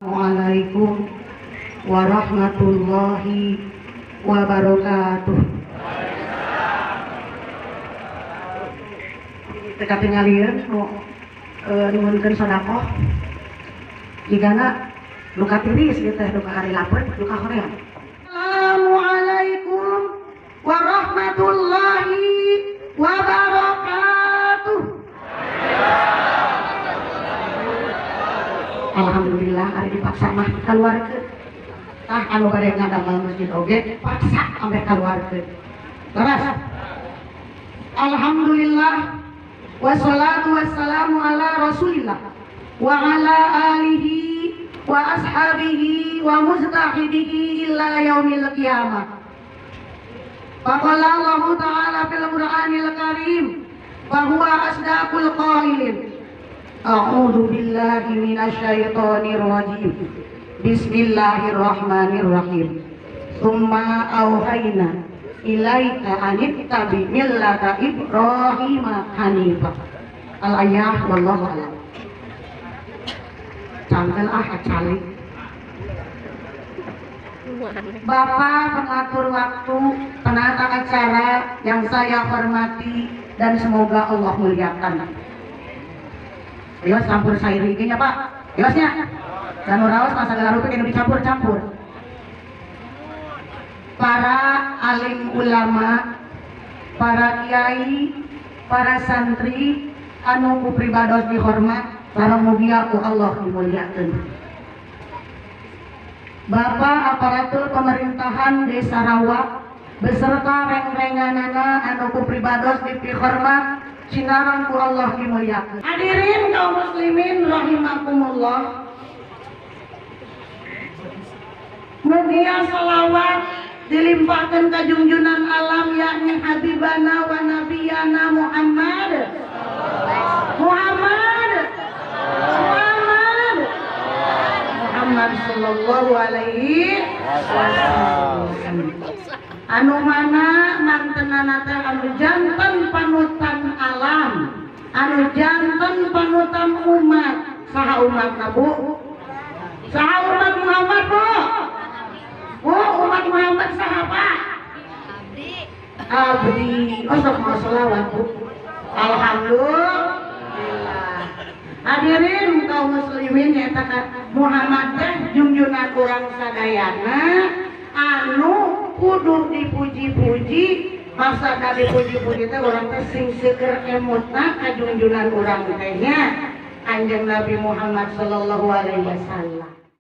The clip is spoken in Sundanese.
Assalamualaikum warahmatullahi wabarakatuh. Teu katingalieun nu nuhunkeun sedekah. Jigana luka tiris ieu teh duka hari lapar, duka hoream. Assalamualaikum warahmatullahi wabarakatuh. Alhamdulillah ari dipaksa mah kaluarkeun. Tah anu bade ngadamel masjid oge paksa ameh kaluarkeun. Leres. Alhamdulillah wassalatu wassalamu ala Rasulillah wa ala alihi wa ashabihi wa mujtahidihi illa yaumil qiyamah. Faqala Allahu ta'ala fil Qur'anil Karim wa huwa asdaqul qailin. A'udzu billahi minasyaitonir rajim. Bismillahirrahmanirrahim. Tsumma auhayna ilaika anittabi millata Ibrahima hanifa. Al-ayah wallahu a'lam. Cangkel ah calik. Bapak pengatur waktu, penata acara yang saya hormati dan semoga Allah muliakan. Ayo campur sayur ieu nya Pak. Yosnya. Dan raos masa segala rupa kudu dicampur-campur. Para alim ulama, para kiai, para santri anu ku pribados dihormat, para mugia ku Allah dimuliakeun. Bapak aparatur pemerintahan Desa Rawa beserta reng-renganana anu ku pribados dipihormat, sinaran ku Allah dimuliakeun. Hadirin kaum muslimin rahimakumullah. Mugia selawat dilimpahkan ke junjunan alam yakni habibana wa nabiyana Muhammad. Muhammad Muhammad Muhammad sallallahu alaihi wasallam. Anu mana mantenana teh anu janten panutan alam, anu janten panutan umat. Saha umatna Bu? Saha umat Muhammad Bu? Bu, umat Muhammad saha Pak? Abdi. Abdi. Oh sok mau selawat Bu. Alhamdulillah. Hadirin kaum muslimin nyata Muhammad teh jungjungan urang sadayana anu kudu dipuji-puji, masa da dipuji-puji teh urang teh sing seueur emutna ka jungjungan urang teh nya Kanjeng Nabi Muhammad sallallahu alaihi wasallam.